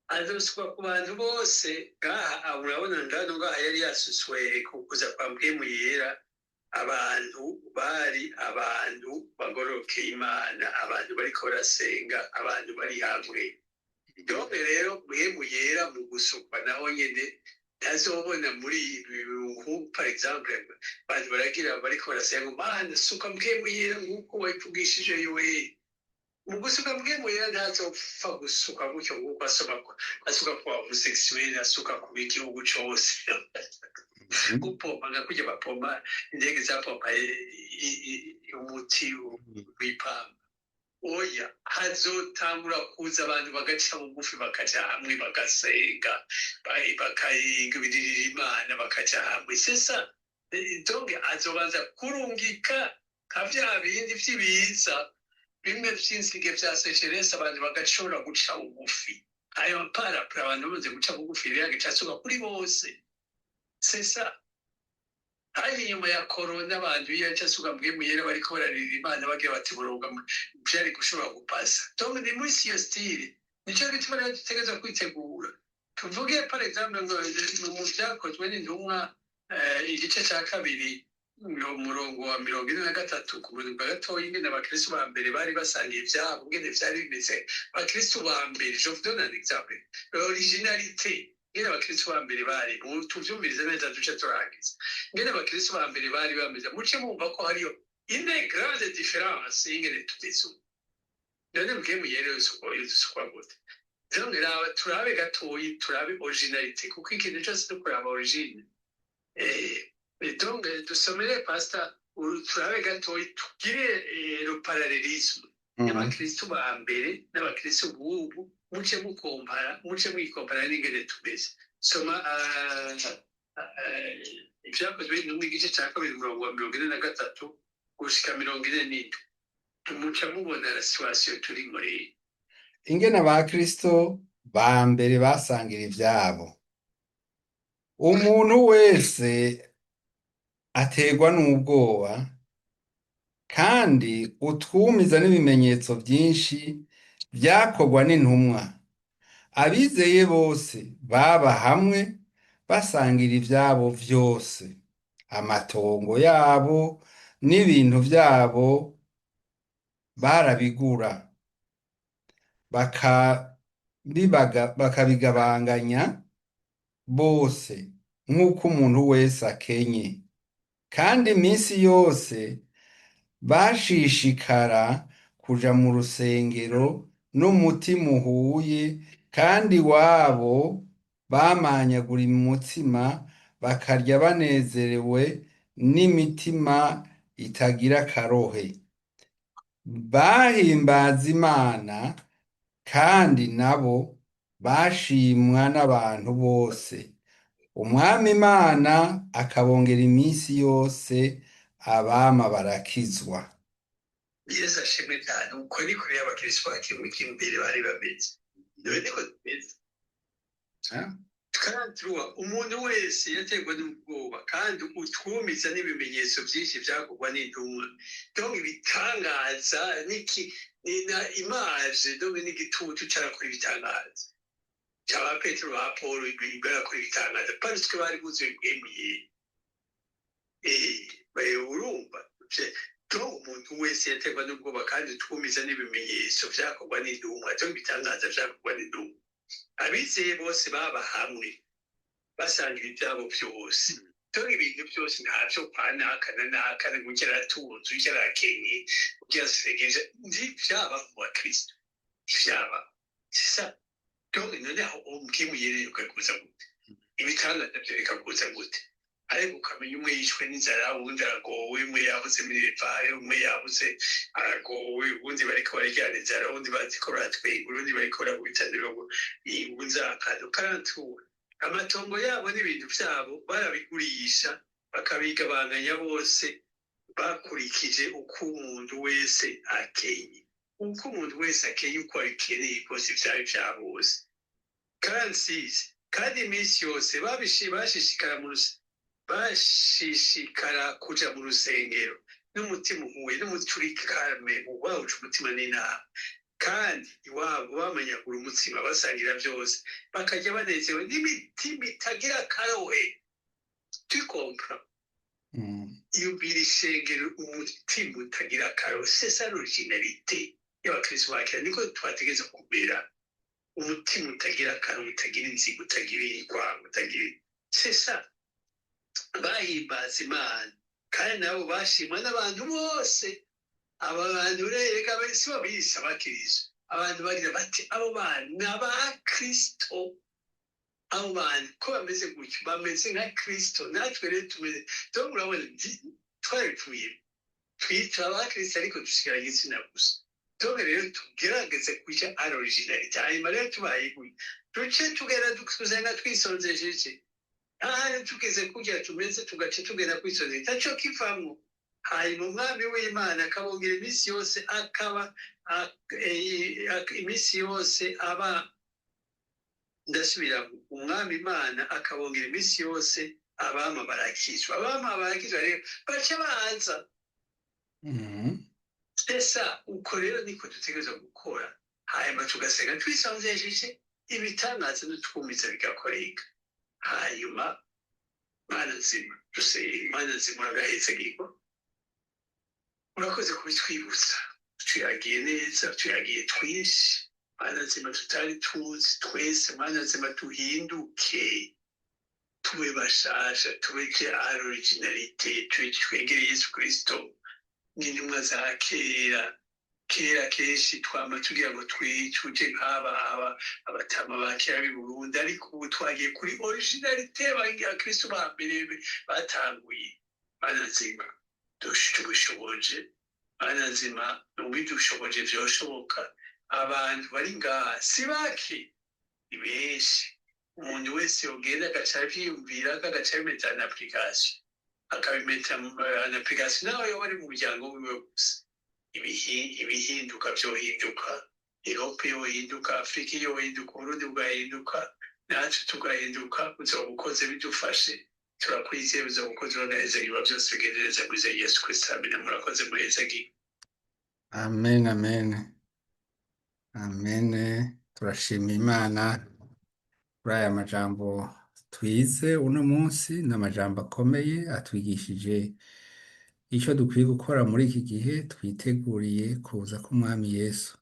azosukwa ku bantu bose. Ngaha urabona ngano ngaha yari yasutswe ku kuza kwa Mpwemu Yera. Abantu bari abantu bagororokeye Imana, abantu bariko barasenga, abantu bari hamwe. Donc rero Mpwemu Yera mu gusukwa naho nyene ntazobona muri ibi bihugu. Par exemple, abantu baragira bariko barasenga ngo: "Mana, suka Mpwemu Yera nk'uko wayivugishije Yoweri." Mu gusuka Mpwemu Yera ntazopfa gusuka gutyo nk'uko asoma asuka ku homosexuel, asuka ku gihugu cose, gupompa nka kurya bapompa indege zapompa umuti w'ipamba. Oya, hazotangura kuza abantu bagaca bugufi, bakaja hamwe, bagasenga, bakayigabirira Imana, bakaja hamwe. C'est ça. Donc azobanza kurungika nka vya bindi vy'ibiza bimwe vy'inzige vya sécheresse, abantu bagashobora guca bugufi. Ayo parapura abantu bamaze guca bugufi rero, agaca asuka kuri bose. C'est ça. Hari inyuma ya korona, abantu iyo yaca asuka Mpwemu Yera bariko bararira Imana bagira bati buronga, vyari gushobora gupasa. Donc ni muri iyo style. Nico gituma rero dutegerezwa kwitegura. Tuvuge par exemple ngo mu Vyakozwe n'Intumwa, igice ca kabiri, umurongo wa 43 ku murongo gatoya, ingene abakristu ba mbere bari basangiye ivyabo, ingene vyari bimeze. Abakristu ba mbere, je vous donne un exemple, l'originalité, ingene abakristu ba mbere bari. Ubu tuvyumvirize neza, duce turangiza. Ingene abakristu ba mbere bari bameze, muce mumva ko hariyo une grande différence y'ingene tumeze ubu. None Mpwemu Yera yosukwa gute? Donc raba, turabe gatoyi, turabe originalité, kuko ikintu cyose no kuraba origine. Donc dusomere, pastor, turabe gatoyi, tugire le parallélisme y'abakristu ba mbere n'abakristu b'ubu, muce mukompara, muce mwikompara n'ingene tumeze. Soma Ibyakozwe n'Intumwa, igice cya kabiri, umurongo wa 43 gushika 47, muca mubona la situation turi muri. Ingene abakristo ba mbere basangira ivyabo. Umuntu wese aterwa n'ubwoba, kandi utwumiza n'ibimenyetso vyinshi vyakorwa n'intumwa. Abizeye bose baba hamwe, basangira ivyabo vyose, amatongo yabo n'ibintu vyabo barabigura, bakabigabanganya bose nk'uko umuntu wese akenye. Kandi iminsi yose bashishikara kuja mu rusengero n'umutima uhuye, kandi iwabo bamanyagura umutsima, bakarya banezerewe n'imitima itagira akarohe, bahimbaza Imana, kandi nabo bashimwa n'abantu bose. Umwami Imana akabongera iminsi yose abama barakizwa. Yesu ashimwe cyane. Uko niko rero abakristo ba imbere bari bameze, dore niko tumeze. Tukarantirwa, umuntu wese yaterwa n'ubwoba, kandi utwumiza n'ibimenyetso byinshi byakorwa n'intumwa. Donc ibitangaza niki ni na image, donc n'igitutu carakora ibitangaza cyaba Petero ba Paul barakora ibitangaza parce que bari buzuye Mpwemu Yera. Urumva. Umuntu wese yaterwa n'ubwoba kandi twumiza n'ibimenyetso vyakorwa n'intumwa, cyo ibitangaza vyakorwa n'intumwa. Abizeye bose baba hamwe, basangira ibyabo byose. Dore ibintu byose, ntavyo kwa naka na naka, ngo aratunze, urya arakenye, urya asegeje, ntivyaba mu bakristo, ntivyaba. C'est ça. Donc noneho umkimu yereye ukakuza gute? Ibitangaza vyereka kuza gute? Ariko ukamenya umwe yishwe n'inzara, uwundi aragowe, umwe yabuze minerval, umwe yabuze aragowe, uwundi bariko bararyana inzara, uwundi baziko baratwenga, uwundi bariko baragubitanira inzakazo karantura. Amatongo yabo n'ibintu vyabo barabigurisha, bakabigabanganya bose bakurikije uko umuntu wese akenye, uko umuntu wese akenye, uko abikeneye kose, vyari vya bose. Karansizi kandi iminsi yose bashishikara mu bashishikara kuja mu rusengero n'umutima uhuye n'umuturikame wawuca umutima n'inama. Kandi iwabo bamanyagura umutsima, basangira byose, bakajya banezerewe n'imitima itagira akarohe. Tu comprends? Yumvira ishengero, umutima utagira akarohe. C'est ça l'originalité y'abakristo ba kera, niko twategeza kumera: umutima utagira akarohe, utagira inzigo, utagira irwango, utagira. C'est ça. Bahimbaza Imana kandi nabo bashimwa n'abantu bose. Aba bantu rero reka si bo bise abakristo. Abantu bagira bati: "Abo bantu ni abakristo, abo bantu ko bameze gutyo, bameze nka Kristo." Natwe rero tumeze, donc urabona twaripfuye, twitwa abakristo ariko dusigara igitsina gusa. Donc rero tugerageze kuja à l'originalité. Hanyuma rero tubaye gutyo, duce tugenda tuzenga twisonzesheje. Ahari tugeze kurya tumeze, tugaca tugenda kwisonzesha, taco kivamwo. Hanyuma umwami w'Imana akabongera iminsi yose, akaba iminsi yose aba, ndasubira, umwami Imana akabongera iminsi yose abama barakizwa. Abama barakizwa rero baca baza. Esa uko rero niko dutegerezwa gukora, hanyuma tugasenga twisonzesheje, ibitangaza n'utwumiza bigakoreka. Hanyuma Mana nzima, dusenge. Mana nzima, uragahetse giko, urakoze kubitwibutsa. Tuyagiye neza, tuyagiye twinshi, Mana nzima, tutari tuzi twese. Mana nzima, duhinduke, tube bashasha, tubeke à l'originalité, twegere Yesu Kristo n'intumwa za kera. Kera kenshi twama tugira ngo twicuje nk'aba aba abatama ba kera b'i Burundi, ariko ubu twagiye kuri originalité abakristo ba mbere batanguye. Mana nzima, tubishoboje. Mana nzima, ubidushoboje vyoshoboka. Abantu bari ngaha si bake, ni benshi. Umuntu wese yogenda agaca avyiyumvira, agaca abimeta en application, akabimeta en application, nawe yoba ari mu muryango wiwe gusa, ibihinduka vyohinduka. Europe yohinduka, Afurika yohinduka, Uburundi bugahinduka, natwe tugahinduka. Uzoba ukoze, bidufashe, turakwizeye. Uzoba ukoze, uragahezagirwa, byose bigende neza mwizeye Yesu Kristo. Amina. Murakoze, muhezagirwe. Amen, amen, amen. Turashima Imana kuri aya majambo twize uno munsi. Ni amajambo akomeye atwigishije icyo dukwiye gukora muri iki gihe twiteguriye kuza k'Umwami Yesu.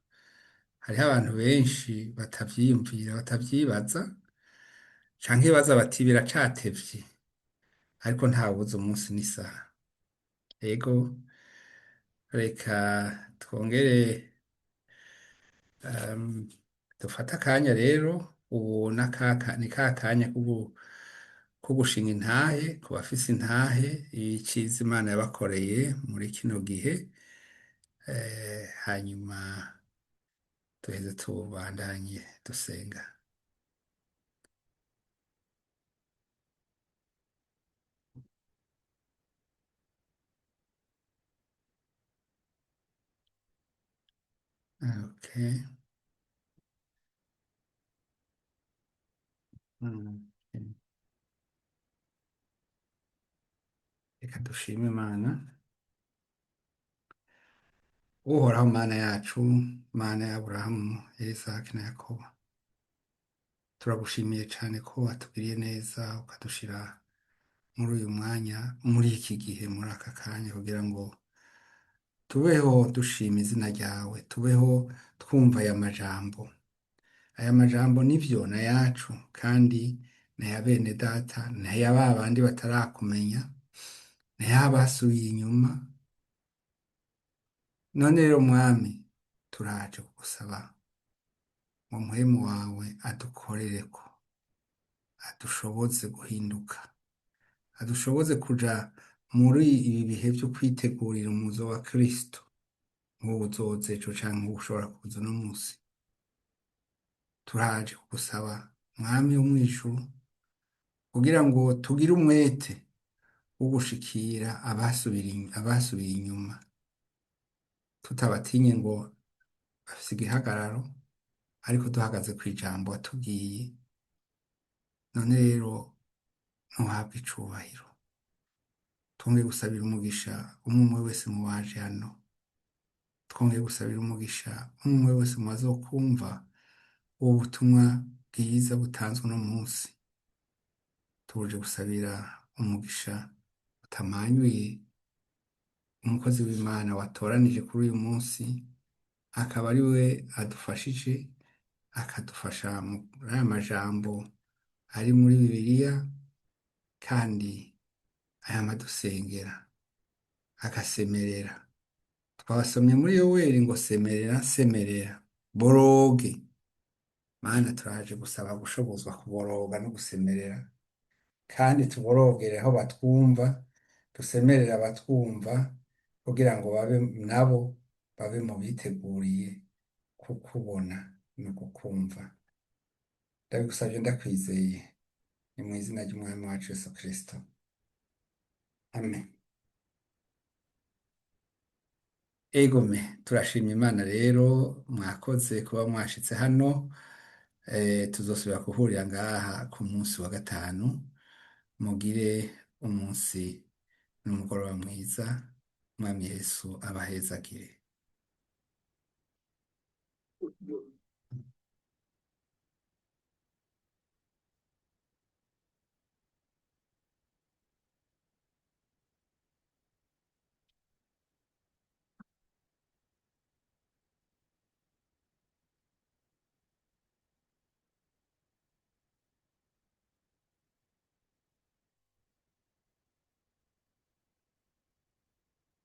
Hariho abantu benshi batavyiyumvira, batavyibaza, canke baza bati: "Biracatevye", ariko ntawuzi umunsi n'isaha. Ego, reka twongere dufate akanya rero. Ubu ni ka kanya ko gushinga intahe ku bafise intahe y'iciza Imana yabakoreye muri kino gihe, hanyuma duheze tubandanye dusenga. Okay. Reka dushime Imana. Uhoraho Mana yacu, Mana ya Aburahamu, Isaki na Yakobo, turagushimiye cane ko watugiriye neza ukadushira muri uyu mwanya, muri iki gihe, muri aka kanya, kugira ngo Tubeho dushima izina ryawe, tubeho twumva aya majambo. Aya majambo nivyo n'ayacu kandi n'aya bene data, n'aya ba bandi batarakumenya, n'ay'abasubiye inyuma. None rero Mwami, turaje kugusaba ngo mpwemu wawe adukorereko, adushoboze guhinduka, adushoboze kuja muri ibi bihe vyo kwitegurira umuzo wa Kristo, nk'ubu uzoza ejo canke ushobora kuza uno musi. Turaje kugusaba Mwami wo mw'ijuru, kugira ngo tugire umwete wo gushikira abasubiye inyuma, tutabatinye ngo bafise igihagararo, ariko duhagaze kw'ijambo watubwiye. None rero ntuhabwe icubahiro. Twongeye gusabira umugisha umwe umwe wese mu baje hano, twongeye gusabira umugisha umwe umwe wese mu bazokumva ubu butumwa bwiza butanzwe uno munsi. Tuje gusabira umugisha utamanyuye umukozi w'Imana watoranije kuri uyu munsi, akaba ari we adufashije, akadufasha muri aya majambo ari muri Bibiliya, kandi ayama adusengera agasemerera. Twabasomye muri Yoweri ngo semerera, semerera, boroge. Mana, turaje gusaba gushobozwa kuboroga no gusemerera, kandi tuborogere aho batwumva, dusemerere abatwumva, kugira ngo babe nabo babe mu biteguriye kukubona no kukumva. Ndabigusavye ndakwizeye, ni mu izina ry'Umwami wacu Yesu Kristo, amen. Egome, turashimye Imana rero, mwakoze kuba mwashitse hano. Tuzosubira guhurira ngaha ku munsi wa gatanu. Mugire umunsi n'umugoroba mwiza. Mwami Yesu abahezagire.